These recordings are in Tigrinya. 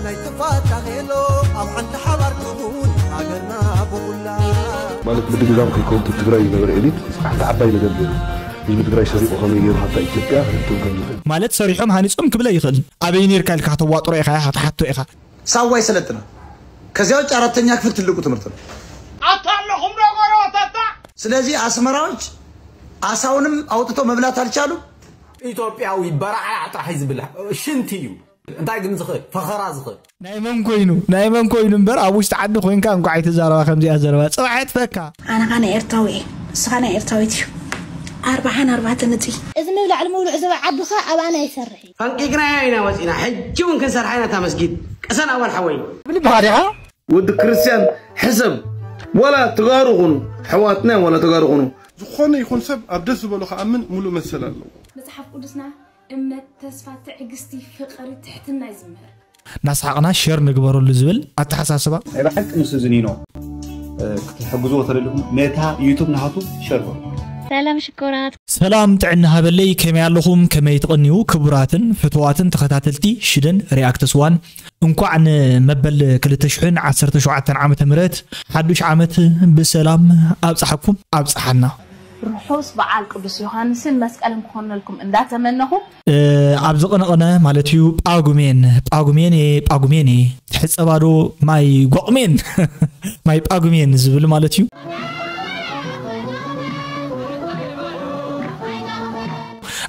ናይ ጥፋት ታኼሎ ኣብ ሓንቲ ሓባር ክውን ሃገርና ብኹላ። ማለት ምድግጋም ከይከውን ትግራይ ዝነበረ ኤሊት ሓንቲ ዓባይ ነገር ገይሩ ህዝቢ ትግራይ ሰሪቑ ከመይ ገይሩ ሃብታ ኢትዮጵያ ክህብትም ከም ዝኽእል ማለት ሰሪሖም ሃኒጾም ክብለ ይኽእል። ኣበይ ነርካ ኢልካ ከተዋጥሮ ኢኻ ክትሓቶ ኢኻ። ሳዋ ይሰለጥናል። ከዚያ ውጭ አራተኛ ክፍል ትልቁ ትምህርት ነው። ኣታለኹም ዶ ጎረባታታ? ስለዚህ አስመራዎች አሳውንም አውጥተው መብላት አልቻሉም። ኢትዮጵያዊ በራዕራዕ ጥራሕ እዩ ዝብል ሽንቲ እዩ። እንታይ ግን ዝኽእል ፈኸራ ዝኽእል ናይ መን ኮይኑ ናይ መን ኮይኑ እምበር ኣብ ውሽጢ ዓዲ ኮይንካ እንኳዕ ኣይትዛረባ ከምዚኣ ዘረባ ጽባሕ የጥፈካ። ኣነ ኸኣ ናይ ኤርትራዊ እየ፣ ንስኻ ናይ ኤርትራዊት እዩ። ኣርብዓን ኣርባዕተ ነጥቢ። እዚ ምብላዕ ልምብልዕ ዝብል ዓዱኻ ኣብኣና ይሰርሕ እዩ። ፈንቂቅናያ ኢና ወፂና ሕጂ እውን ክንሰርሓ ኢና እታ መስጊድ ቅሰን ኣዋል ሓወይ ወዲ ክርስቲያን ሕሰብ ዋላ ተጋሩ ኹኑ ኣሕዋትና ዋላ ተጋሩ ኹኑ ዝኾነ ይኹን ሰብ ኣብ ደስ ዝበሎ ክኣምን ሙሉእ መሰል ኣለዎ። መጽሓፍ ቅዱስና እምነት፣ ተስፋ፣ ትዕግስቲ፣ ፍቕሪ፣ ትሕትና ይዝምር። እናሰሓቕና ሸር ንግበረሉ ዝብል ኣተሓሳስባ። ናይ ብሓቂ ምስ እዚ ኒኖ ክትሕግዝዎ ተደሊኹም ነታ ዩቱብ ናሃቱ ሸር በሉ። ሰላም ሽኮራት። ሰላም ጥዕና ሃበለይ ከመይ ኣለኹም ከመይ ትቕንዩ ክቡራትን ፍትዋትን ተኸታተልቲ ሽደን ሪኣክትስ ዋን እንኳዕ ንመበል ክልተ ሽሕን ዓሰርተ ሸውዓተን ዓመተ ምህረት ሓዱሽ ዓመት ብሰላም ኣብፀሓኩም ኣብፀሓና። ርሑስ በዓል ቅዱስ ዮሃንስን መስቀልን ክኾነልኩም እንዳተመነኹ። ኣብ ዝቕንቕነ ማለት እዩ ጳጉሜን ጳጉሜን ጳጉሜን ትሕፀባዶ ማይ ጓቑሜን ማይ ጳጉሜን ዝብል ማለት እዩ።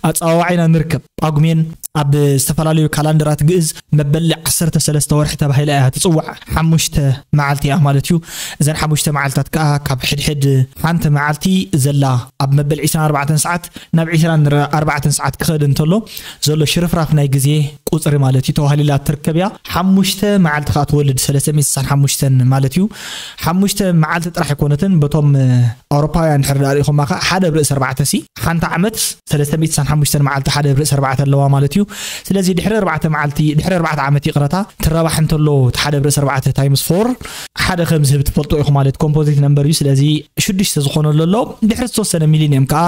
ኣፀዋዋዒና ንርከብ ጳጉሜን ኣብ ዝተፈላለዩ ካላንደራት ግእዝ መበል ዓሰርተ ሰለስተ ወርሒ ተባሂላ እያ ትፅዋዕ። ሓሙሽተ መዓልቲ እያ ማለት እዩ። እዘን ሓሙሽተ መዓልታት ከዓ ካብ ሕድሕድ ሓንቲ መዓልቲ ዘላ ኣብ መበል ዕስራን ኣርባዕተን ሰዓት ናብ ዕስራን ኣርባዕተን ሰዓት ክኸድ እንተሎ ዘሎ ሽርፍራፍ ናይ ግዜ ቁፅሪ ማለት እዩ ተዋህሊላ ትርከብ እያ። ሓሙሽተ መዓልቲ ከዓ ትወልድ ሰለስተ ሚእቲ ስሳን ሓሙሽተን ማለት እዩ። ሓሙሽተ መዓልቲ ጥራሕ ኣይኮነትን በቶም ኣውሮፓውያን ድሕር ዳኣ ርኢኹማ ከዓ ሓደ ብርእሲ ኣርባዕተ ሲ ሓንቲ ዓመት ሰለስተ ሚእቲ ስሳን ሓሙሽተን መዓልቲ ሓደ ብርእሲ ኣርባዕተ ኣለዋ ማለት እዩ። ስለዚ ድሕሪ ኣርባዕተ መዓልቲ ድሕሪ ኣርባዕተ ዓመት ይቕረታ ትረባሕ እንተሎ እቲ ሓደ ብርእሲ ኣርባዕተ ታይምስ ፎር ሓደ ከም ዝህብ ትፈልጦ ኢኹ ማለት ኮምፖዚት ነምበር እዩ። ስለዚ ሽዱሽተ ዝኾነሉ ኣሎ ድሕሪ ዝተወሰነ ሚሊኒየም ከዓ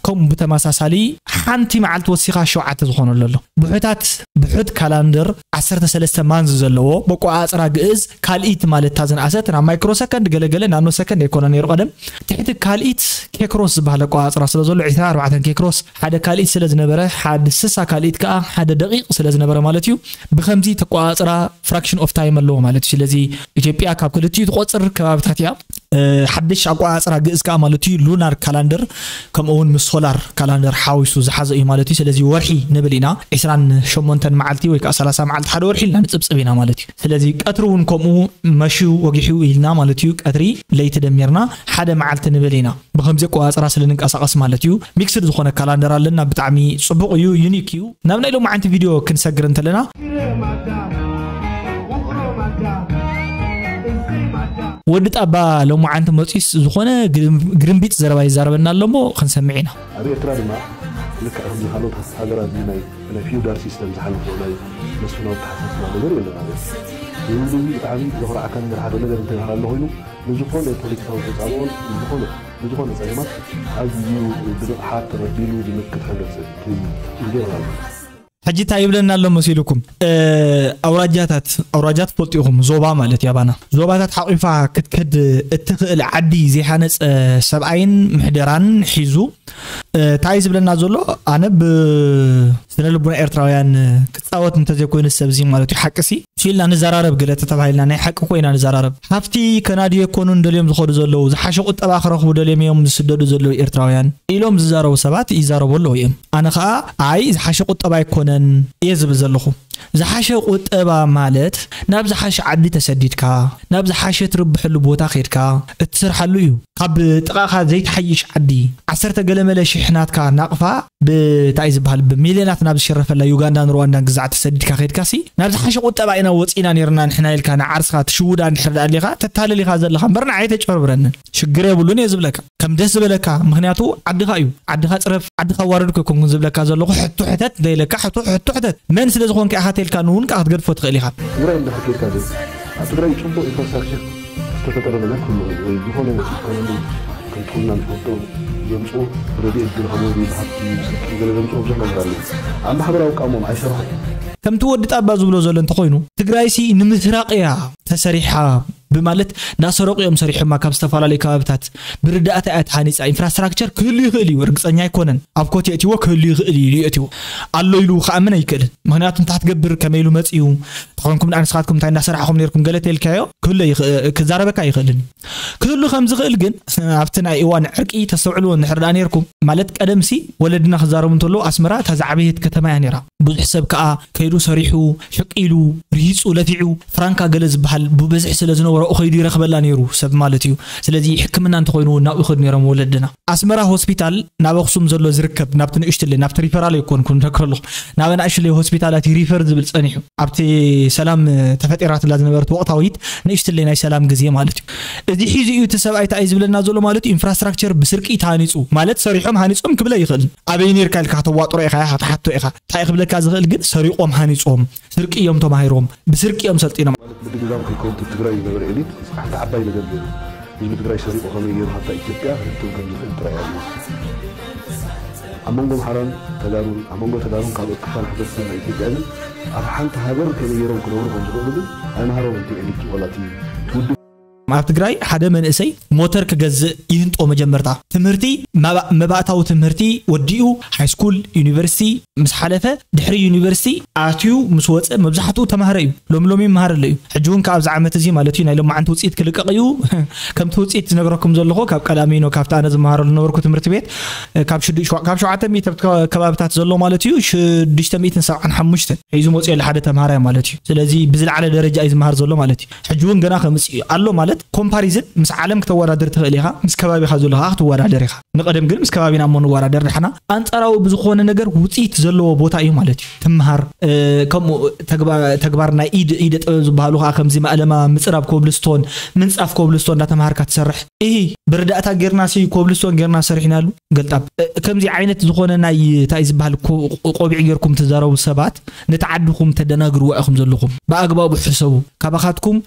ከምኡ ብተመሳሳሊ ሓንቲ መዓልቲ ወሲኻ ሸውዓተ ዝኾነሉ ኣሎ። ብሑታት ብሑት ካላንደር ዓሰርተ ሰለስተ ማንዝ ዘለዎ በቆፃፅራ ግእዝ ካልኢት ማለት እታ ዝነኣሰት ናብ ማይክሮ ሰከንድ ገለገለ ናኖ ሰከንድ ኣይኮነ ነይሩ ቀደም ትሕቲ ካልኢት ኬክሮስ ዝበሃል ኣቆፃፅራ ስለ ዘሎ ዕስራን ኣርባዕተን ኬክሮስ ሓደ ካልኢት ስለ ዝነበረ ሓደ ስሳ ካልኢት ከዓ ሓደ ደቂቕ ስለ ዝነበረ ማለት እዩ። ብከምዚ ተቆፃፅራ ፍራክሽን ኦፍ ታይም ኣለዎ ማለት እዩ። ስለዚ ኢትዮጵያ ካብ ክልቲኡ ትቆፅር ከባብታት እያ። ሓድሽ ኣቆፃፅራ ግእዝ ከዓ ማለት እዩ ሉናር ካላንደር ከምኡ እውን ምስ ሶላር ካላንደር ሓዊሱ ዝሓዘ እዩ ማለት እዩ። ስለዚ ወርሒ ንብል ኢና ዕስራን ሸሞንተን መዓልቲ ወይ ከዓ ሰላሳ መዓልቲ ሓደ ወርሒ ኢልና ንፅብፅብ ኢና ማለት እዩ። ስለዚ ቀትሪ እውን ከምኡ መሽዩ ወጊሑ ኢልና ማለት እዩ። ቀትሪ ለይቲ ደሚርና ሓደ መዓልቲ ንብል ኢና። ብከምዚ ኣቆፃፅራ ስለ ንንቀሳቐስ ማለት እዩ። ሚክስድ ዝኾነ ካላንደር ኣለና ብጣዕሚ ፅቡቕ እዩ ዩኒክ እዩ። ናብ ናይ ሎማዓንቲ ቪድዮ ክንሰግር እንተለና ወዲ ጣባ ሎማዓንቲ መፂስ ዝኾነ ግርምቢጥ ዘረባ ይዛረበና ኣሎ እሞ ክንሰምዕ ኢና። ኣብ ኤርትራ ድማ ልክዕ ከምዚ ካልኦት ሃገራት ናይ ናይ ፊውዳል ሲስተም ዝሓለፎ ናይ መስፍናዊ ኣተሓሳስባ ነገር የለን ኣብ ኤርትራ። እዚ እውን እዚ ብጣዕሚ ዘኹርዓካ ነገር ሓደ ነገር እንተይበሃል ኣሎ ኮይኑ ንዝኾነ ፖለቲካዊ ተፃብኦን ንዝኾነ ንዝኾነ ፀገማት ኣዝዩ ብንቕሓት ተቐቢሉ ዝምክት ሕብረተሰብ እዩ ጀነራል። ሕጂ እንታይ ይብለና ኣሎ መሲልኩም? ኣውራጃታት ኣውራጃ ትፈልጡ ኢኹም ዞባ ማለት ያባና ዞባታት ሓቂፋ ክትከድ እትኽእል ዓዲ ዘይሃነፀ ሰብኣይን ምሕደራን ሒዙ እንታይ ዝብለና ዘሎ ኣነ ብስነ ልቡና ኤርትራውያን ክፃወት እንተዘይኮይኑ ሰብዚ ማለት እዩ ሓቅሲ ኢልና ንዘራረብ ገለ ተተባሂልና ናይ ሓቂ ኮይና ንዘራረብ ሃፍቲ ከናድዮ የኮኑን ደልዮም ዝኸዱ ዘለዉ ዝሓሸ ቁጠባ ክረኽቡ ደልዮም እዮም ዝስደዱ ዘለዉ ኤርትራውያን ኢሎም ዝዛረቡ ሰባት ይዛረቡ ኣለዉ እዮም። ኣነ ኸኣ ኣይ ዝሓሸ ቁጠባ ኣይኮነን እየ ዝብል ዘለኹ። ዝሓሸ ቁጠባ ማለት ናብ ዝሓሸ ዓዲ ተሰዲድካ ናብ ዝሓሸ ትርብሐሉ ቦታ ኸድካ እትሰርሓሉ እዩ። ካብ ጥቓኻ ዘይትሓይሽ ዓዲ ዓሰርተ ገለመለ ሽሕ ናትካ ናቕፋ ብታይ ዝበሃል ብሚልዮናት ናብ ዝሽረፈላ ዩጋንዳን ሩዋንዳን ግዛዕ ተሰዲድካ ኸድካሲ ናብ ዝሓሸ ቁጠባ ኢና ወፂና ነርና ንሕና ኢልካ ንዓርስኻ ትሽውዳ እንድሕር ደኣ ኣሊኻ ተታልል ኢኻ ዘለኻ እምበር ንዓይ ተጭበርብረንን ሽግር የብሉን እየ ዝብለካ። ከም ደስ ዝበለካ ምኽንያቱ ዓድኻ እዩ። ዓድኻ ፅረፍ ዓድኻ ዋርድ እኮ ኣይኮንኩን ዝብለካ ዘለኹ ሕቶ ሕተት እንተይለካ ሕቶ ሕቶ ሕተት መን ስለ ዝኾንካ ኢኻ ተልካ ንውን ከዓ ክትገድፎ ትኽእል ኢኻ። ትግራይ እንድሕር ኬድካ ግን ኣብ ትግራይ ፅቡቕ ኢንፍራስትራክቸር ዝተፈጠረ ነገር ክህሉ ይኽእል ወይ ዝኾነ ኢኮኖሚ ከም ጥዕና ንፈልጦ ዘምፅኡ ረድኤት ዝረኸቡ ወይ ሃፍቲ ስልኪ ገለ ዘምፅኡ ብዙሕ ነገር ኣሎ። ኣብ ማሕበራዊ ቃሞም ኣይሰርሑ ከምቲ ወዲ ጣባ ዝብሎ ዘሎ እንተኾይኑ፣ ትግራይሲ ንምስራቕ እያ ተሰሪሓ ብማለት እናሰረቑ እዮም ሰሪሖማ። ካብ ዝተፈላለዩ ከባብታት ብርዳእታ እያ ተሃኒፃ። ኢንፍራስትራክቸር ክህሉ ይኽእል እዩ፣ ርግፀኛ ኣይኮነን። ኣብ ኮት የእትዎ ክህሉ ይኽእል እዩ፣ የእትዎ ኣሎ ኢሉ ክኣምን ኣይክእልን። ምክንያቱ እንታይ ክትገብር፣ ከመይ ኢሉ መፅኡ፣ ተኾንኩም ደኣ ንስኻትኩም እንታይ እናሰራሕኹም ነርኩም ገለ ተልካዮ ክህሉ ይኽእል፣ ክዛረበካ ኣይኽእልን እዩ። ክህሉ ከም ዝኽእል ግን ኣብቲ ናይ እዋን ዕርቂ ተስተውዕልዎ እንድሕር ደኣ ነርኩም፣ ማለት ቀደምሲ ወለድና ክዛረቡ እንተለዉ ኣስመራ እታ ዝዓበየት ከተማ እያ ነራ። ብዙሕ ሰብ ከኣ ከይዱ ሰሪሑ፣ ሕቅ ኢሉ፣ ርሂጹ፣ ለፊዑ፣ ፍራንካ ገለ ዝበሃል ብበዝሒ ስለ ዝነበሮ ከይዱ ይረኽበላ ነይሩ ሰብ ማለት እዩ። ስለዚ ሕክምና እንተኾይኑ እውን ናብኡ ይኸዱ ነይሮም ወለድና። ኣስመራ ሆስፒታል ናብ ኣኽሱም ዘሎ ዝርከብ፣ ናብቲ ንእሽትለይ፣ ናብቲ ሪፈራል ኣይኮንኩን ዝነግር ኣለኹ። ናብ ኣናእሽለይ ሆስፒታላት ሪፈር ዝብል ጸኒሑ። ኣብቲ ሰላም ተፈጢራትላ ዝነበረት ወቕታዊት ንእሽትለይ ናይ ሰላም ግዜ ማለት እዩ። እዚ ሒዙ እዩ እቲ ሰብኣይ እንታይ እዩ ዝብለና ዘሎ ማለት እዩ። ኢንፍራስትራክቸር ብስርቂ ተሃኒጹ ማለት ሰሪሖም ሃኒጾም ክብል ኣይኽእልን። ኣበይ ነርካ ኢልካ ከተዋጥሮ ኢኻ፣ ኢኻ ትሓቶ ኢኻ። እንታይ ክብለካ ዝኽእል ግን ሰሪቖም ሃኒጾም፣ ስርቂ እዮም ተማሂሮም፣ ብስርቂ እዮም ሰልጢኖም። ማለት ምድግጋም ከይከውን እቲ ትግራይ ዝነበረ ኤሊት ሓንቲ ዓባይ ነገር ገይሩ። ህዝቢ ትግራይ ሰሪቑ ከመይ ገይሩ ካብታ ኢትዮጵያ ክህብትም ከም ዝኽእል ጥራይ ኣሎ። ኣብ መንጎ ኣምሓራን ተጋሩን፣ ኣብ መንጎ ተጋሩን ካልኦት ክፋል ሕብረተሰብ ናይ ኢትዮጵያ ግን ኣብ ሓንቲ ሃገር ከመይ ገይሮም ክነብሩ ከም ዝኽእሉ ግን ኣይመሃሮም እቲ ኤሊት ወላ እቲ ውድብ። ኣብ ትግራይ ሓደ መንእሰይ ሞተር ክገዝእ ይህንጦ መጀመርታ። ትምህርቲ፣ መባ-፣ መባእታዊ ትምህርቲ ወዲኡ፣ ሃይስኩል፣ ዩኒቨርሲቲ ምስ ሓለፈ፣ ድሕሪ ዩኒቨርሲቲ ኣትዩ ምስ ወፀ መብዛሕትኡ ተማሃረ እዩ። ሎሚ ሎሚ ይመሃር ኣሎ እዩ። ሕጂ እውን ካብ ኣብዚ ዓመት እዚ ማለት እዩ፣ ናይ ሎማዓንቲ ውፅኢት ክልቀቕ እዩ። ከምቲ ውፅኢት ዝነግረኩም ዘለኹ፣ ካብ ቀዳሚኖ፣ ካብቲ ኣነ ዝመሃረሉ ነበርኩ ትምህርቲ ቤት፣ ካብ ሽዱ-፣ ካብ ሸውዓተ ሚእቲ ኣብ ከባብታት ዘሎ ማለት እዩ፣ ሽዱሽተ ሚእትን ሰብዓን ሓሙሽተን ሒዙ መፅኡ ኣሎ ሓደ ተምሃራይ ማለት እዩ። ስለዚ ብዝለዓለ ደረጃ እዩ ዝመሃር ዘሎ ማለት እዩ። ሕጂ እውን ገና ከምፅእ እዩ ኣሎ ማለት፣ ኮምፓሪዝን ምስ ዓለም ክተወዳደር ትኽእል ኢኻ፣ ምስ ከባቢኻ ዘሎ ከዓ ክትወዳደር ኢኻ። ንቐደም ግን ምስ ከባቢና እሞ ንወዳደር ዳሕና። ኣንጻራዊ ብዝኾነ ነገር ውፅኢት ዘለዎ ቦታ እዩ ማለት እዩ። ትምሃር፣ እ፣ ከምኡ ተግባ-፣ ተግባር ናይ ኢድ፣ ኢደ ጥበብ ዝበሃሉ ከዓ ከምዚ ማእለማ፣ ምፅራብ ኮብልስቶን፣ ምንፃፍ ኮብልስቶን እንዳተምሃርካ ትሰርሕ። እሂ፣ ብርዳእታ ጌርና ሲ ኮብልስቶን ጌርና ሰሪሕናሉ። ገልጣብ፣ እ፣ ከምዚ ዓይነት ዝኾነ ናይ፣ እንታይ ዝበሃል፣ ኮ-፣ ቆቢዕ ጌርኩም ትዛረቡ ሰባት፣ ነቲ ዓድኹም ተደናግርዎ ኢኹም ዘለኹም። ብኣግባቡ ሕሰቡ። ካባኻትኩም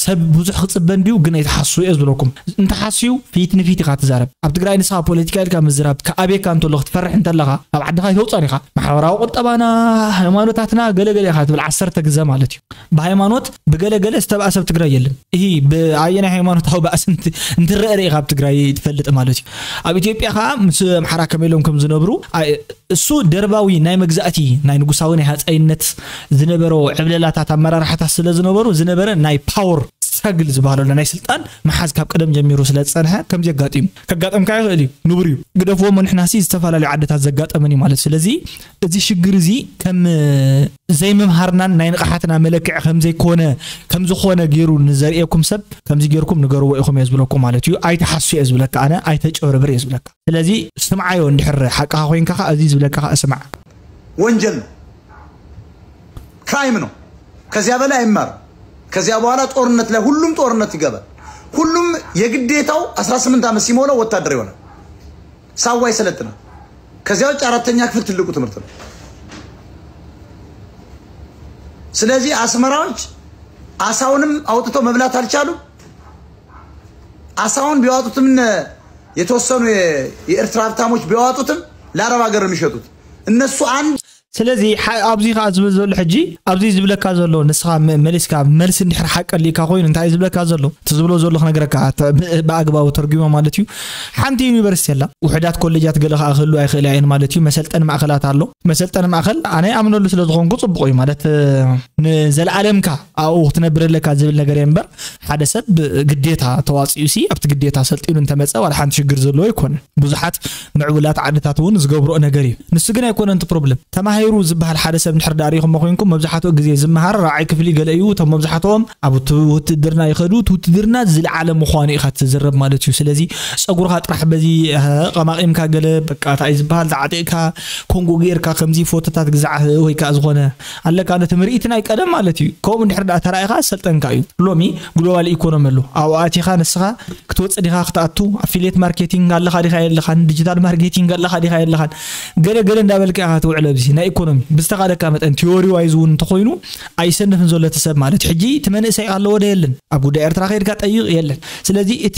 ሰብ ብዙሕ ክጽበ እንድዩ፣ ግን ኣይትሓስዩ እየ ዝብለኩም። እንተሓስዩ፣ ፊት ንፊት ኢኻ ትዛረብ። ኣብ ትግራይ ንስኻ ፖለቲካ ኢልካ ምዝራብ፣ ከኣቤካ እንተሎ ክትፈርሕ እንተለኻ፣ ኣብ ዓድኻ ኣይተውፅኦን ኢኻ። ማሕበራዊ ቁጠባና፣ ሃይማኖታትና፣ ገለገለ ኢኻ ትብል ዓሰርተ ግዘ ማለት እዩ። ብሃይማኖት፣ ብገለገለ ዝተብኣ ሰብ ትግራይ የለን። እሂ፣ ብኣየናይ ሃይማኖታዊ ባእሲ እንት-፣ እንትረአ ርኢኻ ኣብ ትግራይ ትፈልጥ ማለት እዩ። ኣብ ኢትዮጵያ ኸዓ ምስ ኣምሓራ ከመይ ኢሎም ከም ዝነብሩ፣ ኣይ-፣ እሱ ደርባዊ ናይ መግዛእቲ፣ ናይ ንጉሳዊ ናይ ሃፀይነት ዝነበሮ ዕብለላታት ኣመራርሓታት ስለ ዝነበሩ፣ ዝነበረ ናይ ፓወር ስትራግል ዝበሃሎ ኣሎ፣ ናይ ስልጣን ምሓዝ ካብ ቀደም ጀሚሩ ስለ ዝጸንሐ ከምዚ የጋጥም። ከጋጥምካ ይኽእል እዩ፣ ንቡር እዩ። ግደፍዎ እሞ ንሕናሲ ዝተፈላለዩ ዓድታት ዘጋጠመን እዩ ማለት። ስለዚ እዚ ሽግር እዚ ከም ዘይምምሃርናን ናይ ንቕሓትና መለክዒ ከም ዘይኮነ፣ ከም ዝኾነ ገይሩ ንዘርእየኩም ሰብ ከምዚ ገይርኩም ንገርዎ ኢኹም እየ ዝብለኩም ማለት እዩ። ኣይትሓሱ እየ ዝብለካ ኣነ፣ ኣይተጨብርብር እየ ዝብለካ። ስለዚ ስምዓዮ፣ እንድሕር ሓቅኻ ኮይንካ ኸዓ፣ እዚ ዝብለካ ኸዓ ስማዕ። ወንጀል ነው፣ ክራይም ነው። ከዚያ በላይ አይማርም። ከዚያ በኋላ ጦርነት ላይ ሁሉም ጦርነት ይገባል። ሁሉም የግዴታው አስራ ስምንት ዓመት ሲሞላው ወታደር ይሆናል። ሳዋ ይሰለጥናል። ከዚያ ውጭ አራተኛ ክፍል ትልቁ ትምህርት ነው። ስለዚህ አስመራዎች አሳውንም አውጥተው መብላት አልቻሉም። አሳውን ቢያወጡትም እነ የተወሰኑ የ-፣ የኤርትራ ሀብታሞች ቢያወጡትም ለአረብ ሀገር ነው የሚሸጡት። እነሱ አንድ ስለዚ ሓ-፣ ኣብዚ ኸዓ ዝብል ዘሎ ሕጂ፣ ኣብዚ ዝብለካ ዘሎ ንስኻ መ-፣ መሊስካ መልሲ እንድሕር ሓቂ ኣሊካ ኮይኑ እንታይ እዩ ዝብለካ ዘሎ? እቲ ዝብሎ ዘሎ ክነግረካ፣ ተ-፣ ብ-፣ ብኣግባቡ ተርጉሞ ማለት እዩ። ሓንቲ ዩኒቨርሲቲ ኣላ፣ ውሑዳት ኮሌጃት ገለ ኸዓ ክህሉ ኣይኽእላ እየን ማለት እዩ። መሰልጠኒ ማእኸላት ኣሎ። መሰልጠኒ ማእኸል ኣነ ኣምነሉ ስለ ዝኾንኩ ጽቡቕ እዩ ማለት፣ እ፣ ንዘለኣለምካ ኣብኡ ክትነብር ኣለካ ዝብል ነገር እየ እምበር፣ ሓደ ሰብ ግዴታ ተዋፂኡ ሲ ኣብቲ ግዴታ ሰልጢኑ እንተመፀ ዋላ ሓንቲ ሽግር ዘለዎ ኣይኮነን። ብዙሓት ምዕቡላት ዓድታት እውን ዝገብርኦ ነገር እዩ። ንሱ ግን ኣይኮነን እቲ ፕሮብለም። ተማሂሩ ዝበሃል ሓደ ሰብ እንድሕር ዳኣ ሪኢኹሞ ኮይንኩም፣ መብዛሕትኡ ግዜ ዝመሃር ራብዓይ ክፍሊ ገለ እዩ። እቶም መብዛሕትኦም ኣብ ውት-፣ ውትድርና ይኸዱ። እቲ ውትድርና ዝለዓለ ምዃኑ ኢኻ ትዝረብ ማለት እዩ። ስለዚ ፀጉርኻ ጥራሕ በዚ፣ እ፣ ቀማቒምካ ገለ በቃ እንታይ ዝበሃል ተዓጢቕካ ኮንጎ ጌርካ ከምዚ ፎቶታት ግዛዕ ወይ ከዓ ዝኾነ ኣለካ ነቲ ምርኢት ናይ ቀደም ማለት እዩ። ከምኡ እንድሕር ዳኣ ተራኢኻ ዝሰልጠንካ እዩ። ሎሚ ግሎባል ኢኮኖሚ ኣሎ። ኣብኡ ኣቲኻ ንስኻ ክትወፅእ ዲኻ ክትኣቱ፣ ኣፊልየት ማርኬቲንግ ኣለኻ ዲኻ የለኻን፣ ዲጂታል ማርኬቲንግ ኣለኻ ዲኻ የለኻን፣ ገለ ገለ እንዳበልካ ኢኻ ትውዕል ኣብዚ። ናይ ኢኮኖሚ ብዝተኻለካ መጠን ቲዮሪ ዋይዝ እውን እንተኾይኑ ኣይሰንፍን ዘሎ እቲ ሰብ ማለት እዩ። ሕጂ እቲ መንእሰይ ኣለዎ ዶ የለን? ኣብ ጉዳይ ኤርትራ ከይድካ ጠይቕ የለን። ስለዚ እቲ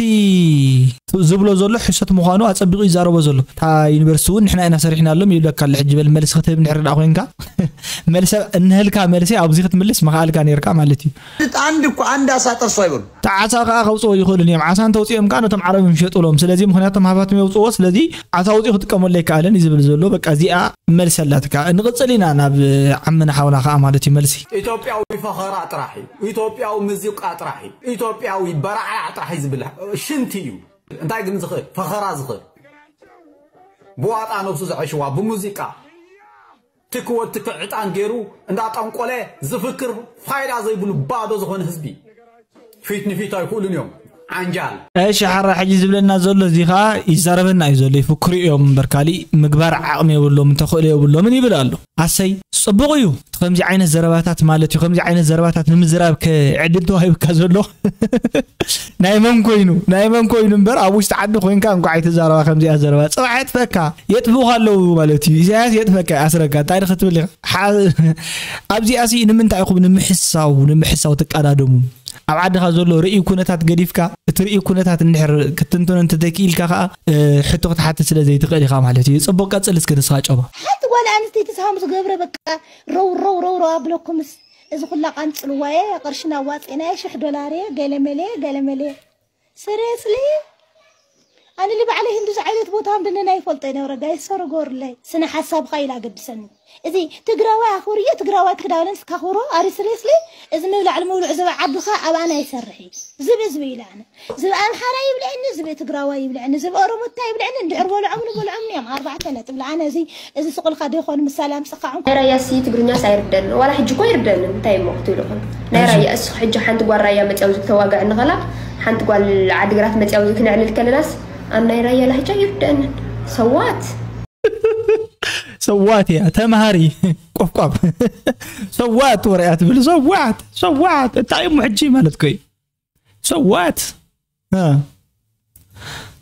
ዝብሎ ዘሎ ሕሰት ምዃኑ ኣጸቢቑ ይዛረቦ ዘሎ። እታ ዩኒቨርሲቲ እውን ንሕና ኢና ሰሪሕናሎም ይብለካ ኣሎ። ሕጂ በል መልሲ ክትህብ እንድሕር ደኣ ኮይንካ መልሰ እንህልካ መልሲ ኣብዚ ክትምልስ ምኽኣልካ ነርካ ማለት እዩ። አንድ እኮ አንድ አሳ ጠርሶ አይበሉ። ዓሳ ከዓ ከውፅዎ ይኽእሉን እዮም። ዓሳ እንተውፅኦም ከዓ ነቶም ዓረብ ይሸጡሎም። ስለዚ ምክንያቶም ሃባቶም የውፅዎ። ስለዚ ዓሳ ውፅኡ ክጥቀመሉ ኣይከኣለን እዩ ዝብል ዘሎ። በቃ እዚኣ መልሲ ኣላትካ። ንቕፅል ኢና ናብ ዓምና ሓውና ከዓ ማለት እዩ መልሲ። ኢትዮጵያዊ ፈኸራ ጥራሕ እዩ። ኢትዮጵያዊ ሙዚቃ ጥራሕ እዩ። ኢትዮጵያዊ በራዕራዕ ጥራሕ እዩ ዝብል ሽንቲ እዩ። እንታይ ግን ዝኽእል ፈኸራ ዝኽእል ብዋጣ ነብሱ ዘዐሽዋ ብሙዚቃ ትክ ወትክ ዕጣን ገይሩ እንዳጠንቆለ ዝፍክር ፋይዳ ዘይብሉ ባዶ ዝኾነ ህዝቢ ፊት ንፊት ኣይክእሉን እዮም። ዓንጃል እሺ ሓራ ሕጂ ዝብለና ዘሎ እዚ ኸዓ ይዛረበና እዩ ዘሎ። ይፍክሩ እዮም እምበር ካሊእ ምግባር ዓቕሚ የብሎም ተኽእሎ የብሎምን ይብል ኣሎ። ኣሰይ ጽቡቕ እዩ። እቲ ከምዚ ዓይነት ዘረባታት ማለት እዩ። ከምዚ ዓይነት ዘረባታት ንምዝራብ ከ ዕድል ተዋሂብካ ዘሎ ናይ መን ኮይኑ ናይ መን ኮይኑ እምበር ኣብ ውሽጢ ዓዲ ኮይንካ እንኳዕ ኣይትዛረባ ከምዚኣ ዘረባ ጽባሕ የጥፈካ የጥፍኡኻ ኣለዉ ማለት እዩ። ኢሳያስ የጥፈካ ይኣስረካ እንታይ ክትብል ኢኻ? ሓ- ኣብዚኣ ሲ ንምንታይ ኢኹም ንምሕሳው ንምሕሳው ትቀዳደሙ? ኣብ ዓድኻ ዘሎ ርእዩ ኩነታት ገዲፍካ እቲ ርእዩ ኩነታት እንድሕር ክትንትኖ እንተዘይክኢልካ ከዓ እ፣ ሕቶ ክትሓትት ስለ ዘይትኽእል ኢኻ ማለት እዩ። ጽቡቕ ቀጽል እስኪ ንስኻ ጨባ። ሓንቲ ጓል ኣንስተይቲ ሳም ዝገብረ በቃ ረው ረው ረው ረው ኣብለኩምስ እዚ ኩላ ቃንጽልዋየ ቅርሽና ዋጽናየ ሽሕ ዶላርየ ገለመለየ ገለመለየ ስሬስሊ ኣነ ልባዕለይ ህንዱዚ ዓይነት ቦታ ምድነና ይፈልጦ ይነብረ ጋይ ሰረጎርለይ ስነ ሓሳብካ ኢላ ገድሰኒ እዚ ትግራዋይ ኣኽብርዮ ትግራዋይ ክዳውለን ስካኽብሮ ኣሪ ስሬስሊ እዚ ምብላዕ ልምብልዕ ዝብ ዓዱኻ ኣብ ኣነ ኣይሰርሕ እዩ ዝብ ዝብ ኢለ ኣነ ዝብ ኣምሓራ ይብልዐኒ ዝብ ትግራዋይ ይብልዐኒ ዝብ ኦሮሞታ ይብልዐኒ እንድሕር በልዖም ንበልዖም እዮም ኣርባዕተ ነጥብ ለኣነ እዚ እዚ ስቑልካ ዶ ይኾን ምሳሌ ኣምፅኻዑ ናይ ራያ ሲ ትግርኛስ ኣይርደን ዋላ ሕጂ እኮ ይርደን እንታይ እሞ ክትብልኹም ናይ ራያ እሱ ሕጂ ሓንቲ ጓል ራያ መፅያ ውዚ ክተዋግዕ እንኸላ ሓንቲ ጓል ዓዲግራት መፅያ ውዚ ክነዕልል ከለናስ ኣብ ናይ ራያ ላህጃ ይርደን ሰዋት ሰዋት እያ ተምሃሪ ቆፍቋፍ ሰዋት ወርያ ትብል ሰዋት ሰዋት እንታይ እሞ ሕጂ ማለት ኮይ ሰዋት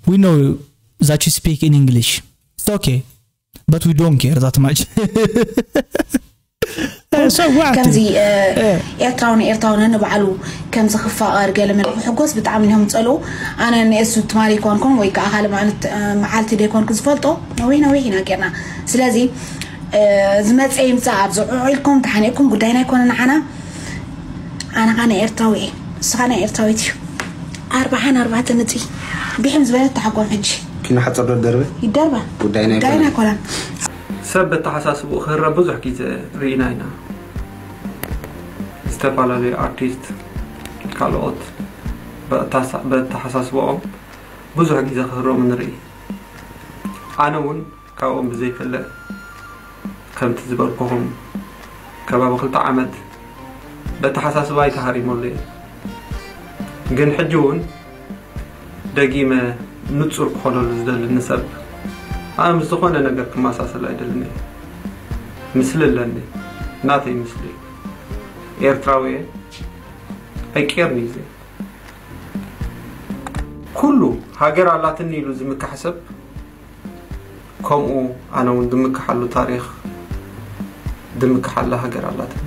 we know that you speak in English it's okay but we don't care that much so what ከምዚ ኤርትራዊ ንኤርትራዊ ነንባዕሉ ከምዚ ክፋቐር ገለ መለ ክሕጎስ ብጣዕሚ እዮም ዝጸልኡ ኣነ ንኤሱ ትማሊ ይኮንኩም ወይ ከዓ ካልእ ማለት መዓልቲ ደይኮንኩ ዝፈልጦ ነዊሕ ነዊሕ ኢና ጌርና ስለዚ ዝመፀ ይምፃእ ኣብዚ ዑዑ ኢልኩም ተሓኒቕኩም ጉዳይና ኣይኮነ ንዓና ኣነ ኸዓ ናይ ኤርትራዊ እየ እሱ ኸዓ ናይ ኤርትራዊት እዩ ኣርብዓን ኣርባዕተ ነጥቢ ቢሕም ዝበለት ተሓጎም ሕጂ ኪኖ ሓፀር ዶ ደርበ ይደርባ ጉዳይና ጉዳይና ኣይኮነን ኣይኮነን ሰብ በተሓሳስብኡ ክህረም ብዙሕ ግዜ ርኢና ኢና። ዝተፈላለዩ ኣርቲስት ካልኦት በተሓሳስብኦም ብዙሕ ግዜ ክህረሙ ንርኢ። ኣነ እውን ካብኦም ብዘይፍለ ከምቲ ዝበልኩኹም ከባቢ ክልተ ዓመት በተሓሳስባይ ተሃሪመሉ እየ። ግን ሕጂ እውን ደጊመ ንጹር ክኾነሉ ዝደሊ ንሰብ ኣነ ምስ ዝኾነ ነገር ክመሳሰል ኣይደልን እየ። ምስሊ ኣለኒ፣ ናተይ ምስሊ። ኤርትራዊ እየ፣ ኣይቅየርን እዩ እዚ። ኩሉ ሃገር ኣላትኒ ኢሉ ዝምካሕ ሰብ ከምኡ ኣነ እውን ዝምክሓሉ ታሪኽ ዝምክሓላ ሃገር ኣላትኒ።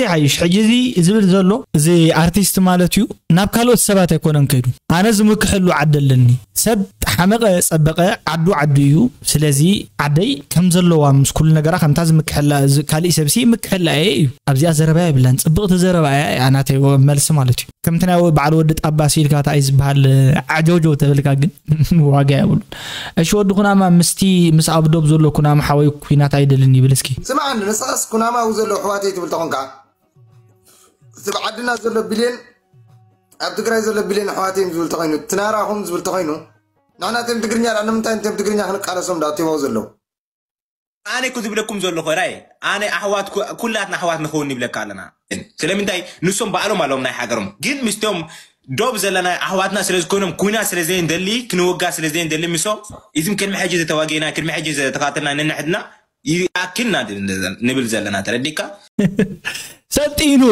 ይሓይሽ ሕጂ እዚ ዝብል ዘሎ እዚ ኣርቲስት ማለት እዩ ናብ ካልኦት ሰባት ኣይኮነን ከይዱ ኣነ ዝምክሐሉ ዓዲ ኣለኒ ሰብ ሓመቐ ፀበቐ ዓዱ ዓዱ እዩ ስለዚ ዓደይ ከም ዘለዋ ምስ ኩሉ ነገራ ከምታ ዝምክሐላ እዚ ካሊእ ሰብሲ ይምክሐላ እየ እዩ ኣብዚኣ ዘረባ የብላን ፅብቕቲ ዘረባ እያ እያ ናተይ ወ- መልሲ ማለት እዩ ከምቲ ናይ በዓል ወዲ ጣባ ሲልካ እንታይ ዝበሃል ዓጀውጀው ተበልካ ግን ዋጋ የብሉን እሺ ወዲ ኩናማ ምስቲ ምስ ኣብ ዶብ ዘሎ ኩናማ ሓወይ ኩናት ኣይደልን ይብል እስኪ ስምዓኒ ንስኻስ ኩናማዊ ዘለዉ ኣሕዋተይ ትብል ተኾንካ እቲ ብዓድና ዘሎ ቢልየን ኣብ ትግራይ ዘሎ ቢልየን ኣሕዋተይ ዝብል ተኾይኑ እቲ ናራኹም ዝብል ተኾይኑ ንሕና እቶም ትግርኛ ደኣ ንምንታይ እቶም ትግርኛ ክንቃለሶም ደኣ እቲቦ ዘለዉ ኣነ እኮ ዝብለኩም ዘለኹ ራይ ኣነ ኣሕዋት ኩ- ኩላትና ኣሕዋት ንኸውን ይብለካ ኣለና ስለምንታይ ንሶም ባዕሎም ኣለዎም ናይ ሃገሮም ግን ምስቶም ዶብ ዘለና ኣሕዋትና ስለ ዝኾኖም ኩና ስለ ዘይንደሊ ክንወጋ ስለ ዘይንደሊ ምሶም እዚም ቅድሚ ሕጂ ዝተዋገና ቅድሚ ሕጂ ዝተኻተልና ነንሕድና ይኣክልና ንብል ዘለና ተረዲካ ሰልጢኑ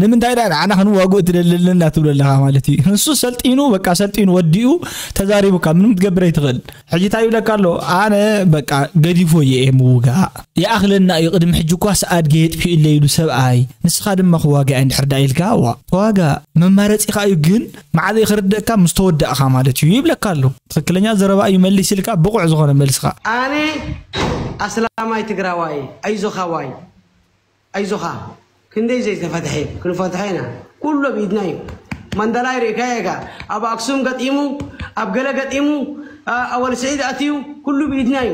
ንምንታይ ዳ ንዓና ክንዋግኡ ትደልልና ትብሎ ኣለኻ ማለት እዩ። ንሱ ሰልጢኑ በቃ ሰልጢኑ ወዲኡ ተዛሪቡካ ምንም ትገብር ኣይትኽእል። ሕጂ እንታይ ይብለካ ኣሎ? ኣነ በቃ ገዲፎ እየ ምውጋእ ይኣኽለና እዩ። ቅድሚ ሕጂ እኳ ሰኣድገ የጥፊኡ ኢለ ኢሉ ሰብኣይ፣ ንስኻ ድማ ክዋጋ እንድሕር ዳ ኢልካ ዋ ተዋጋ መማረፂኻ እዩ። ግን መዓዘ ክርደእካ ምስ ተወዳእኻ ማለት እዩ ይብለካ ኣሎ። ትኽክለኛ ዘረባ እዩ መሊስልካ ብቑዕ ዝኾነ መልስኻ። ኣነ ኣስላማይ ትግራዋይ ኣይዞኻ ዋይ ኣይዞኻ ክንደይ ዘይተፈትሐ ክንፈትሐ ኢና። ኩሎ ብኢድና እዩ። መንደላይ ርኢካዮ ኢኻ። ኣብ ኣክሱም ገጢሙ፣ ኣብ ገለ ገጢሙ፣ ኣወል ስዒድ ኣትዩ፣ ኩሉ ብኢድና እዩ።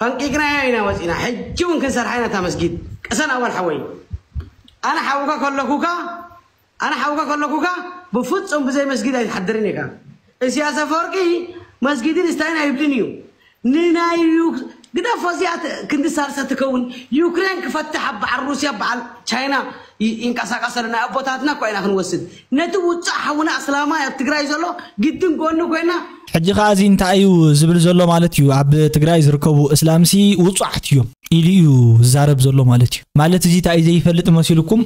ፈንቂቅናዮ ኢና ወፂና። ሕጂ እውን ክንሰርሓ ኢና እታ መስጊድ። ቅሰን ኣወል ሓወይ፣ ኣነ ሓውካ ከለኩካ ኣነ ሓውካ ከለኩካ ብፍፁም ብዘይ መስጊድ ኣይትሓድርን ኢኻ። እስያስ ኣፈወርቂ መስጊድን ስታይን ኣይብልን እዩ። ንናይ ዩ- ግደፎ እዚኣ ት- ክንዲ ሳልሳ ትከውን ዩክሬን ክፈትሕ ኣብ በዓል ሩስያ በዓል ቻይና ይ- ይንቀሳቀስ ኣሎ። ናይ ኣቦታትና እኳ ኢና ክንወስድ። ነቲ ውፁዕ ሓውና ኣስላማይ ኣብ ትግራይ ዘሎ ግድን ጎኑ ኮይና ሕጂ ከኣ እዚ እንታይ እዩ ዝብል ዘሎ ማለት እዩ? ኣብ ትግራይ ዝርከቡ እስላምሲ ውጹዓት እዮም ኢሉ እዩ ዝዛረብ ዘሎ ማለት እዩ። ማለት እዚ እንታይ እዩ ዘይፈልጥ መሲልኩም?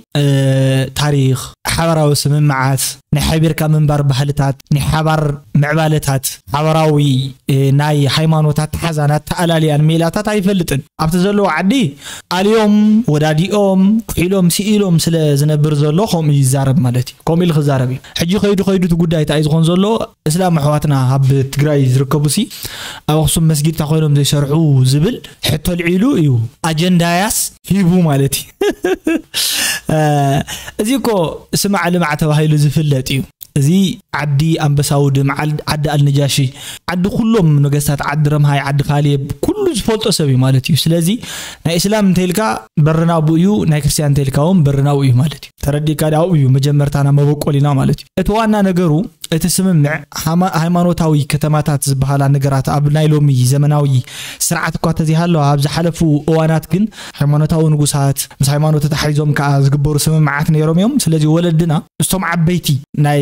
ታሪኽ፣ ሓበራዊ ስምምዓት፣ ናይ ሓቢርካ ምንባር ባህልታት፣ ናይ ሓባር ምዕባለታት፣ ሓበራዊ ናይ ሃይማኖት ኣተሓዛን ኣተኣላልያን ሜላታት ኣይፈልጥን። ኣብቲ ዘለዎ ዓዲ ኣልዮም ወዳዲኦም ኩሒሎም ስኢሎም ስለ ዝነብር ዘሎ ከምኡ ይዛረብ ማለት እዩ። ከምኡ ኢሉ ክዛረብ እዩ። ሕጂ ከይዱ ከይዱ እቲ ጉዳይ እንታይ እዩ ዝኾን ዘሎ? እስላም ኣሕዋትና ኣብ ትግራይ ዝርከቡ ሲ ኣብ ኣኽሱም መስጊድ እንታይ ኮይኖም ዘይሰርሑ ዝብል ሕቶ ልዒሉ እዩ ኣጀንዳያስ ሂቡ ማለት እዩ። እዚ እኮ ስማዕ ልማዕ ተባሂሉ ዝፍለጥ እዩ። እዚ ዓዲ ኣንበሳ ውድም ዓዲ ኣልነጃሺ ዓዲ ኩሎም ነገስታት ዓዲ ረምሃይ ዓዲ ካሌብ ኩሉ ዝፈልጦ ሰብ እዩ ማለት እዩ። ስለዚ ናይ እስላም እንተልካ በርናቡ እዩ፣ ናይ ክርስቲያን እንተልካ እውን በርናቡ እዩ ማለት እዩ። ተረዲእካ ዳው እዩ መጀመርታና መበቆሊና ማለት እዩ። እቲ ዋና ነገሩ እቲ ስምምዕ ሃይማኖታዊ ከተማታት ዝበሃላ ነገራት ኣብ ናይ ሎሚ ዘመናዊ ስርዓት እኳ ተዘይሃለዋ ኣብ ዝሓለፉ እዋናት ግን ሃይማኖታዊ ንጉሳት ምስ ሃይማኖት ተታሒዞም ከዓ ዝግበሩ ስምምዓት ነይሮም እዮም። ስለዚ ወለድና ምስቶም ዓበይቲ ናይ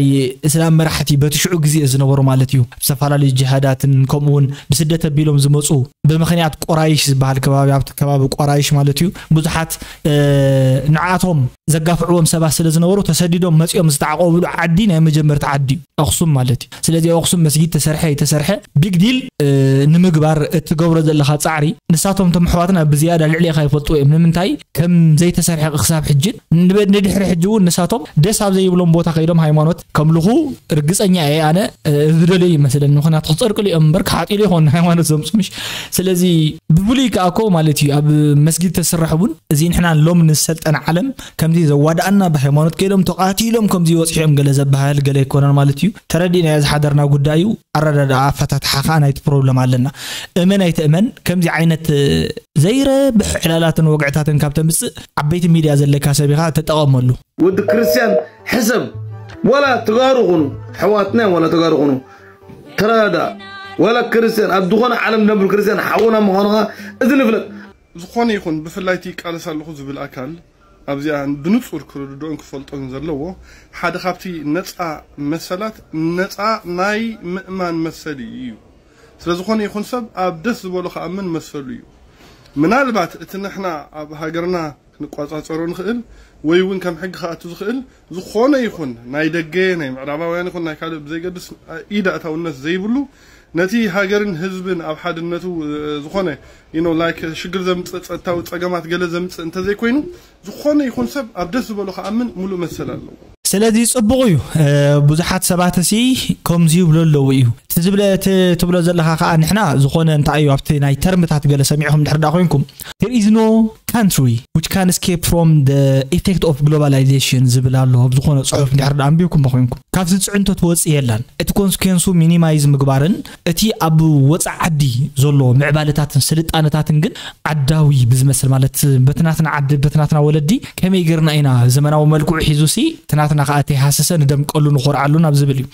እስላም መራሕቲ በቲ ሽዑ ግዜ ዝነበሩ ማለት እዩ ኣብ ዝተፈላለዩ ጅሃዳትን ከምኡ እውን ብስደት ኣቢሎም ዝመፁ ብምኽንያት ቆራይሽ ዝበሃል ከባቢ ኣብቲ ከባቢ ቆራይሽ ማለት እዩ ብዙሓት ንዓቶም ዘጋፍዕዎም ሰባት ስለ ዝነበሩ ተሰዲዶም መፂኦም ዝተዓቆብሉ ዓዲ ናይ መጀመርታ ዓዲ እዩ ኣኽሱም ማለት እዩ። ስለዚ ኣብ ኣኽሱም መስጊድ ተሰርሐ ኣይተሰርሐ ቢግ ዲል ንምግባር እትገብሮ ዘለኻ ፃዕሪ ንሳቶም እቶም ኣሕዋትና ብዝያዳ ልዕሌኻ ይፈልጥዎ እዮም። ንምንታይ ከም ዘይተሰርሐ ክሳብ ሕጂ ንድሕሪ ሕጂ እውን ንሳቶም ደስ ኣብ ዘይብሎም ቦታ ከይዶም ሃይማኖት ከምልኹ ርግፀኛ እየ ኣነ ዝደለዩ ይመስለኒ። ምክንያቱ ክፀርቅሉ እዮም እምበር ክሓጢሉ ይኾን ሃይማኖት ዘምፁ ምሽ። ስለዚ ብፍሉይ ከዓ እኮ ማለት እዩ ኣብ መስጊድ ተስራሕ እውን እዚ ንሕና ሎም ንሰልጠነ ዓለም ከምዚ ዘዋድኣና ብሃይማኖት ከይዶም ተቃቲሎም ከምዚ ይወፅሑ እዮም ገለ ዘበሃል ገለ ኣይኮነን ማለት እዩ። ተረዲእናዮ ዝሓደርና ጉዳይ እዩ። ኣረዳድኣ ኣፈታትሓ ከዓ ናይቲ ፕሮብለም ኣለና። እመን ኣይትእመን ከምዚ ዓይነት ዘይረብሕ ዕላላትን ወግዕታትን ካብ ተምፅእ ዓበይቲ ሚድያ ዘለካ ሰብ ኢኻ ተጠቐመሉ። ወዲ ክርስቲያን ሕሰብ፣ ዋላ ተጋሩ ኹኑ ኣሕዋትና እዮም፣ ዋላ ተጋሩ ኹኑ ተረዳዳእ፣ ዋላ ክርስቲያን ኣብ ዝኾነ ዓለም ነብር ክርስቲያን ሓውና ምዃንኻ እዚ ንፍለጥ። ዝኾነ ይኹን ብፍላይ እቲ ይቃለስ ኣለኹ ዝብል ኣካል ኣብዚኣ ብንጹር ክርድኦን ክፈልጦን ዘለዎ ሓደ ካብቲ ነጻ መሰላት ነጻ ናይ ምእማን መሰል እዩ። ስለ ዝኾነ ይኹን ሰብ ኣብ ደስ ዝበሎ ክኣምን መሰሉ እዩ። ምናልባት እቲ ንሕና ኣብ ሃገርና ክንቋጻጸሮ ንኽእል ወይ እውን ከም ሕጊ ክኣቱ ዝኽእል ዝኾነ ይኹን ናይ ደገ ናይ ምዕራባውያን ይኹን ናይ ካልእ ብዘይገድስ ኢድ ኣእታውነት ዘይብሉ ነቲ ሃገርን ህዝብን ኣብ ሓድነቱ ዝኾነ you know like ሽግር ዘምፅእ ፀጥታዊ ፀገማት ገለ ዘምፅእ እንተዘይኮይኑ ዝኾነ ይኹን ሰብ ኣብ ደስ ዝበሎ ክኣምን ሙሉእ መሰል ኣለዎ። ስለዚ ፅቡቕ እዩ። ብዙሓት ሰባት ሲ ከምዚ ይብሉ ኣለዉ እዩ። እቲ ዝብለ እቲ ትብሎ ዘለኻ ከዓ ንሕና ዝኾነ እንታይ እዩ ኣብቲ ናይ ተርምታት ገለ ሰሚዕኹም ድሕር ዳ ኮይንኩም there is no country which can escape from the effect of globalization ዝብል ኣሎ ኣብ ዝኾነ ፅሑፍ ድሕር ዳ ኣንቢብኩም ኮይንኩም ካብዚ ፅዕንቶ ትወፅእ የላን። እቲ ኮንስኬንሱ ሚኒማይዝ ምግባርን እቲ ኣብ ወፃ ዓዲ ዘሎ ምዕባለታትን ስልጣነታትን ግን ዓዳዊ ብዝመስል ማለት በትናትና ዓዲ በትናትና ወለዲ ከመይ ገርና ኢና ዘመናዊ መልክዑ ሒዙ ሲ ትናትና ከዓ ተይሃሰሰ ንደምቀሉ ንኾርዓሉ ናብ ዝብል እዩ።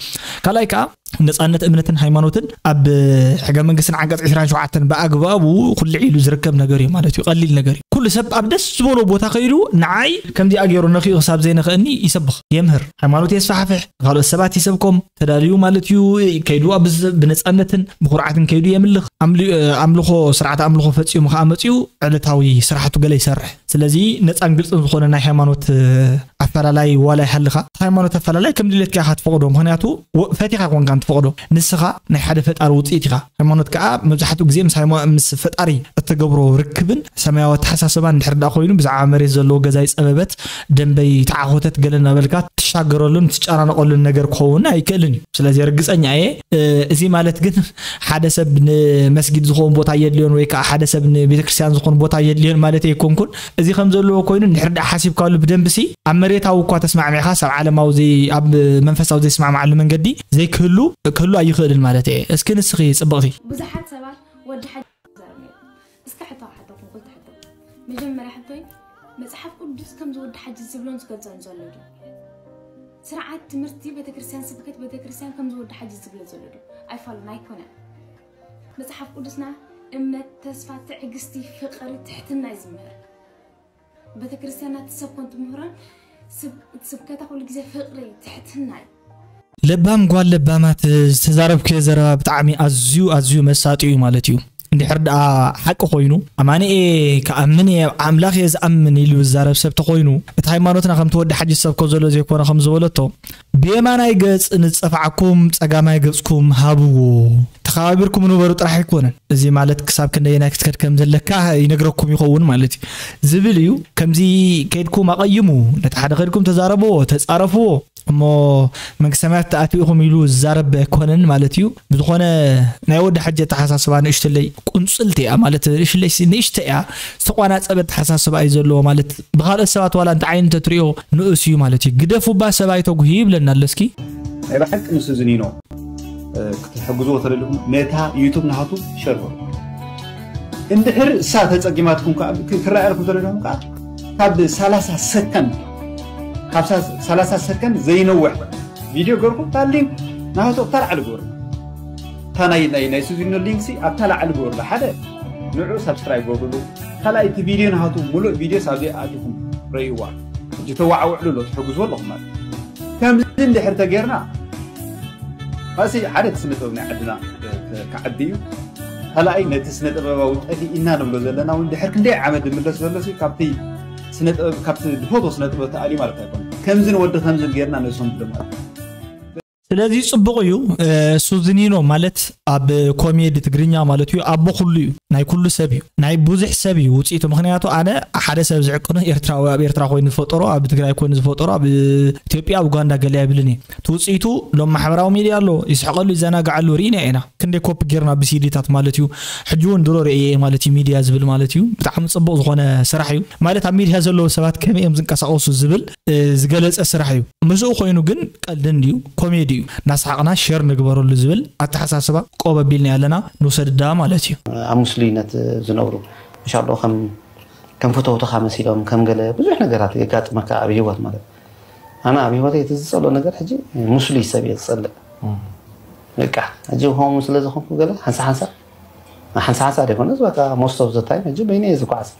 ካልኣይ ከዓ ነጻነት እምነትን ሃይማኖትን ኣብ ሕገ መንግስትን ዓንቀጽ ዕስራን ሸውዓተን ብኣግባቡ ኩልዕ ኢሉ ዝርከብ ነገር እዩ ማለት እዩ። ቀሊል ነገር እዩ። ኩሉ ሰብ ኣብ ደስ ዝበሎ ቦታ ከይዱ ንዓይ ከምዚኣ ገይሩ ነኺኡ ክሳብ ዘይነኽእኒ ይሰብኽ፣ የምህር፣ ሃይማኖት የስፋሕፍሕ፣ ካልኦት ሰባት ይሰብኮም፣ ተዳልዩ ማለት እዩ። ከይዱ ኣብ ዝ- ብነጻነትን ብኩርዓትን ከይዱ የምልኽ። ኣምሊ- ኣምልኾ፣ ስርዓት ኣምልኾ ፈጺሙ ከኣ መጺኡ ዕለታዊ ስራሕቱ ገለ ይሰርሕ። ስለዚ ነጻን ግልጽን ዝኾነ ናይ ሃይማኖት ኣፈላላይ ዋላ ይሃልኻ፣ ሃይማኖት ኣፈላላይ ከም ድሌትካ ኢኻ ትፈቕዶ። ምኽንያቱ ወ- ፈቲኻ ኮንካ ትፈቕዶ፣ ንስኻ ናይ ሓደ ፈጣሪ ውጽኢት ኢኻ። ሃይማኖት ከኣ መብዛሕትኡ ግዜ ምስ ሃይማ- ምስ ፈጣሪ እትገብሮ ርክብን ሰማያዊ ኣተሓሳስባን እንድሕር ደኣ ኮይኑ፣ ብዛዕባ መሬት ዘለዎ ገዛይ ጸበበት ደንበይ ተዓኾተት ገለ እናበልካ ትሻገረሉን ትጨናነቐሉን ነገር ክኸውን ኣይክእልን እዩ። ስለዚ ርግጸኛ እየ። እ፣ እዚ ማለት ግን ሓደ ሰብ ንመስጊድ ዝኸውን ቦታ የድልዮን ወይ ከዓ ሓደ ሰብ ንቤተክርስትያን ዝኾን ቦታ የድልዮን ማለት ኣይኮንኩን። እዚ ከም ዘለዎ ኮይኑ እንድሕር ደኣ ሓሲብካሉ ብደንብሲ ኣብ መሬታዊ እኳ ተስማዕሚዕካ፣ ኣብ ዓለማዊ ዘይ- ኣብ መንፈሳዊ ዘይስማዕማዓሉ መንገዲ ዘይክህሉ ክህሉ ኣይኽእልን ማለት እየ። እስኪ ንስኺ ጽብቕቲ። ብዙሓት ሰባት ወዲ ሓጅ ዘረብ ነይሩ። እስከ ሕቶ ክሓተኩም ክልተ ሕቶ። መጀመርያ ሕቶይ፣ መጽሓፍ ቅዱስ ከምዚ ወዲ ሓጅ ዝብሎን ዝገልጾን ዘሎ ዶ? ስርዓት ትምህርቲ ቤተክርስትያን፣ ስብከት ቤተክርስትያን ከምዚ ወዲ ሓጅ ዝብሎ ዘሎ ዶ? ኣይፋሉን ኣይኮነን። መጽሓፍ ቅዱስና እምነት፣ ተስፋ፣ ትዕግስቲ፣ ፍቕሪ፣ ትሕትና እዩ ዝምህር። ቤተክርስትያንና ትሰብኮን ትምህሮን ስብ- ስብከታ ኩሉ ግዜ ፍቕሪ፣ ትሕትና እዩ። ለባም ጓል ለባማት፣ ዝተዛረብክዮ ዘረባ ብጣዕሚ ኣዝዩ ኣዝዩ መሳጢ እዩ ማለት እዩ። እንድሕር ደኣ ሓቂ ኮይኑ፣ ኣማንኤ ክኣምን እየ፣ ኣምላኽ እየ ዝኣምን ኢሉ ዝዛረብ ሰብ ተኾይኑ፣ እቲ ሃይማኖትና ከምቲ ወዲ ሓጂ ዝሰብኮ ዘሎ ዘይኮነ ከም ዝበለቶ፣ ብየማናይ ገጽ ንዝጸፋዕኩም ጸጋማይ ገጽኩም ሃብዎ፣ ተኸባቢርኩም ንበሩ ጥራሕ ኣይኮነን። እዚ ማለት ክሳብ ክንደየናይ ክትከድ ከም ዘለካ ይነግረኩም ይኸውን ማለት እዩ ዝብል እዩ። ከምዚ ከይድኩም ኣቐይሙ፣ ነቲ ሓደ ከይድኩም ተዛረብዎ፣ ተጻረፍዎ። እሞ መንግስቲ ሰማያት ተኣትዩ ኢኹም ኢሉ ዝዛረብ ኣይኮነን ማለት እዩ። ብዝኾነ ናይ ወዲ ሓጂ ኣተሓሳስባ ንእሽተለይ ቁንጽልቲ እያ ማለት ንእሽለይ ንእሽተ እያ ዝተቋናጸበ ኣተሓሳስባ እዩ ዘለዎ ማለት ብኻልኦት ሰባት ዋላ እንታይ ዓይነት ተትሪኦ ንኡስ እዩ ማለት እዩ። ግደፉ እባ ሰብኣይ ተጉሂ ይብለና ኣሎ እስኪ። ናይ ብሓቂ ንሱ ዝኒኖ ክትሕግዝዎ ተደሊኹም ነታ ዩቱብ ናሃቱ ሸር በሉ። እንድሕር እሳ ተጸጊማትኩም ከዓ ክረኣየልኩም ተደሊኹም ከዓ ካብ ሰላሳ ሰከንድ ካብ ሰላሳ ሰከንድ ዘይነውሕ ቪድዮ ገርኩም እታ ሊንክ ናሃቱ ኣብታ ላዕሊ ግበሩ። እታ ናይ ናይ ናይ ሱዚኖ ሊንክ ሲ ኣብታ ላዕሊ ግበሩ። ሓደ ንዑ ሳብስክራይብ ገብርሉ። ካልኣይ እቲ ቪድዮ ናሃቱ ሙሉእ ቪድዮ ሳብዚ ኣቲኹም ረእይዋ። ሕጂ ተዋዓውዕሉ ኣሎ ትሕግዝዎ ኣለኹም ማለት ከምዚ እንድሕር ተጌርና ማሲ ሓደ እቲ ስነ ጥበብ ናይ ዓድና ክዓቢ እዩ። ካልኣይ ነቲ ስነ ጥበባዊ ጠፊእና ንብሎ ዘለና እውን ድሕር ክንደይ ዓመት ዝምለስ ዘሎ ሲ ካብቲ ስነ ጥበብ ካብቲ ድፈቶ ስነ ጥበብ ተኣልዩ ማለት ኣይኮነ። ከምዝን ወዲ ከምዝን ጌርና ነሶም ብሎ ማለት ስለዚ ጽቡቕ እዩ። ሱዝኒኖ ማለት ኣብ ኮሜዲ ትግርኛ ማለት እዩ ኣቦ ኩሉ እዩ፣ ናይ ኩሉ ሰብ እዩ፣ ናይ ብዙሕ ሰብ እዩ ውፅኢቱ። ምክንያቱ ኣነ ሓደ ሰብ ዝዕቅኖ ኤርትራዊ ኣብ ኤርትራ ኮይኑ ዝፈጠሮ ኣብ ትግራይ ኮይኑ ዝፈጠሮ ኣብ ኢትዮጵያ ኣብ ኡጋንዳ ገለ ኣይብልን እየ። እቲ ውፅኢቱ ሎም ማሕበራዊ ሚድያ ኣሎ፣ ይስሕቀሉ ይዘናግዓሉ ርኢና ኢና። ክንደይ ኮፒ ጌርና ብሲዲታት ማለት እዩ። ሕጂ እውን ድሮ ርእየ ማለት እዩ ሚድያ ዝብል ማለት እዩ። ብጣዕሚ ፅቡቕ ዝኾነ ስራሕ እዩ ማለት ኣብ ሚድያ ዘለዉ ሰባት ከመይ እዮም ዝንቀሳቀሱ ዝብል ዝገለፀ ስራሕ እዩ። ምስኡ ኮይኑ ግን ቀልዲ እንድዩ ኮሜዲ እዩ። እናሰሓቕና ሸር ንግበረሉ ዝብል ኣተሓሳስባ ቆብ ኣቢልና ኣለና ንውሰድዳ ማለት እዩ። ኣብ ሙስሊነት ዝነብሩ እንሻሎ ከም ከም ፍተውትኻ መሲሎም ከም ገለ ብዙሕ ነገራት የጋጥመካ ኣብ ህይወት ማለት ኣነ ኣብ ህይወት እቲ ዝፀሎ ነገር ሕጂ ሙስሊ ሰብ እየ ዝፀልእ በቃ ሕጂ ከምኡ ስለ ዝኾንኩ ገለ ሓንሳ ሓንሳ ሓንሳ ሓንሳ ደይኮነስ በቃ most of the time ሕጂ በይነ እየ ዝጓዓዝ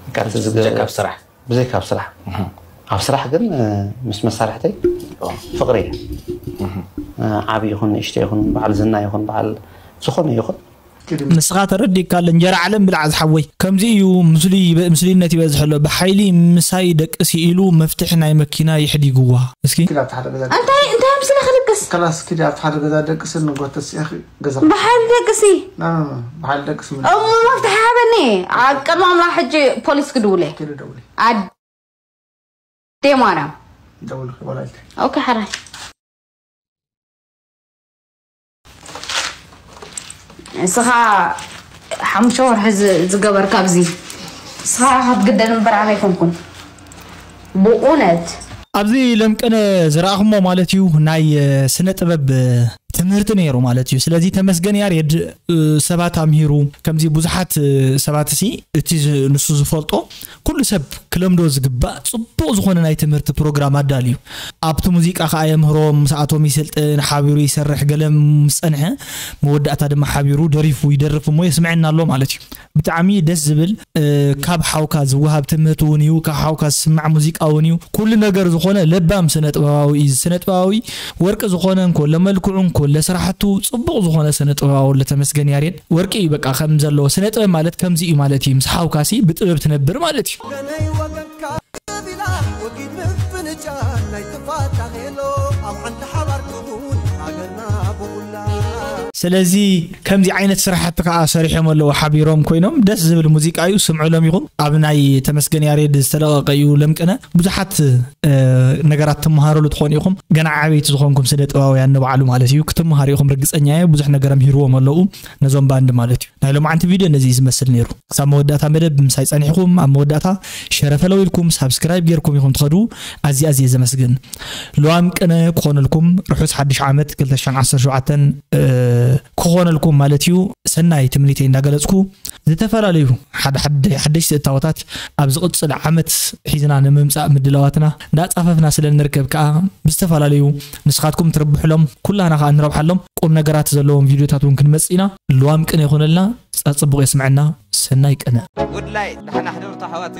በቃ እቲ ዝገ- ብጀካ ኣብ ስራሕ ብዘይካ ኣብ ስራሕ ኣብ ስራሕ ግን ምስ መሳርሕተይ ፍቕሪ እየ ዓብ ይኹን ንእሽተ ይኹን በዓል ዝና ይኹን በዓል ዝኾነ ይኹን ንስኻ ተረዲእካ ኣሎ እንጀራ ዓለም ብላዕ ዝሓወይ ከምዚ እዩ ምስሉይ ይበ- ምስሉይነት ይበዝሕ ኣሎ ብሓይሊ ምሳይ ደቅሲ ኢሉ መፍትሒ ናይ መኪና ይሕዲግዋ እስኪ ኪድ ኣብቲ ሓደ ገዛ እንታይ እንታይ ምስለ ክልቅስ ከላስ ኪድ ኣብቲ ሓደ ገዛ ደቅሲ ንጎተት ሲእኺ ገዛ ብሓይሊ ደቅሲ ብሓይሊ ደቅሲ ምን እሞ መፍትሒ ሃበኒ ኣብ ቅድሚ ኣምላኽ ሕጂ ፖሊስ ክድውለ ኪድ ደውሊ ኣዴ ማርያም ደውሊ ወላይተ ኦኬ ሓራይ እስኻ ሓሙሽተ ወርሒ ዝ- ዝገበርካ ኣብዚ እስኻ ክትግደል እምበር ኣነ ኣይኮንኩን ብእውነት ኣብዚ ለምቅነ ዝረኣኹሞ ማለት እዩ ናይ እ፣ ስነ ጥበብ እ፣ ትምህርቲ ነይሩ ማለት እዩ። ስለዚ ተመስገን ያሬድ እ፣ ሰባት ኣምሂሩ ከምዚ ብዙሓት እ፣ ሰባት ሲ እቲ ዝ- ንሱ ዝፈልጦ ኩሉ ሰብ ክለምዶ ዝግባእ ጽቡቕ ዝኾነ ናይ ትምህርቲ ፕሮግራም ኣዳልዩ። ኣብቲ ሙዚቃ ከኣ የምህሮም፣ ምስኣቶም ይሰልጥን፣ ሓቢሩ ይሰርሕ፣ ገለ ምስ ጸንሐ መወዳእታ ድማ ሓቢሩ ደሪፉ ይደርፍ እሞ የስምዐና ኣሎ ማለት እዩ። ብጣዕሚ ደስ ዝብል ካብ ሓውካ ዝወሃብ ትምህርቲ እውን እዩ፣ ካብ ሓውካ ዝስማዕ ሙዚቃ እውን እዩ። ኩሉ ነገር ዝኾነ ለባም ስነ ጥበባዊ እዩ። ስነ ጥበባዊ ወርቂ ዝኾነ እንኮ ለመልክዑ እንኮ ለስራሕቱ ጽቡቕ ዝኾነ ስነ ጥበባዊ ለተመስገን ያሬድ ወርቂ እዩ። በቃ ከም ዘለዎ ስነ ጥበብ ማለት ከምዚ እዩ ማለት እዩ። ምስ ሓውካሲ ብጥበብ ትነብር ማለት እዩ። ስለዚ ከምዚ ዓይነት ስራሕቲ ከዓ ሰሪሖም ኣለዉ። ሓቢሮም ኮይኖም ደስ ዝብል ሙዚቃ እዩ። ስምዑሎም ኢኹም። ኣብ ናይ ተመስገን ያሬድ ዝተለቀቀ እዩ ለምቅነ። ብዙሓት ነገራት ትመሃረሉ ትኾኑ ኢኹም። ገና ዓበይቲ ዝኾንኩም ስነ ጥበባውያን ንባዕሉ ማለት እዩ ክትመሃሩ ኢኹም። ርግፀኛ እየ ብዙሕ ነገር ኣምሂርዎም ኣለዉ ነዞም ባንድ ማለት እዩ። ናይ ሎማዓንቲ ቪድዮ ነዚ እዩ ዝመስል ነይሩ። ክሳብ መወዳእታ መደብ ምሳይ ጸኒሕኩም ኣብ መወዳእታ ሸረፈለው ኢልኩም ሳብስክራይብ ጌርኩም ኢኹም ትኸዱ። ኣዝየ ኣዝየ ዘመስግን። ልዋም ቅነ ክኾነልኩም ርሑስ ሓድሽ ዓመት ክልተ ሽሕን ዓሰርተ ሸውዓተን ክኾነልኩም ማለት እዩ። ሰናይ ትምኒተይ እንዳገለጽኩ ዝተፈላለዩ ሓደ ሓደ ሓደሽቲ እታወታት ኣብ ዝቕጽል ዓመት ሒዝና ንምምጻእ ምድላዋትና እንዳጻፈፍና ስለ ንርከብ ከዓ ብዝተፈላለዩ ንስኻትኩም ትርብሕሎም ኩላና ከዓ ንረብሓሎም ቁም ነገራት ዘለዎም ቪድዮታት እውን ክንመጽእ ኢና። ልዋም ቅነ ይኾነልና። ጻጽቡቕ የስምዐና። ሰናይ ቅነ። ጉድላይ ደሕና ሕደሩ ኣሕዋት።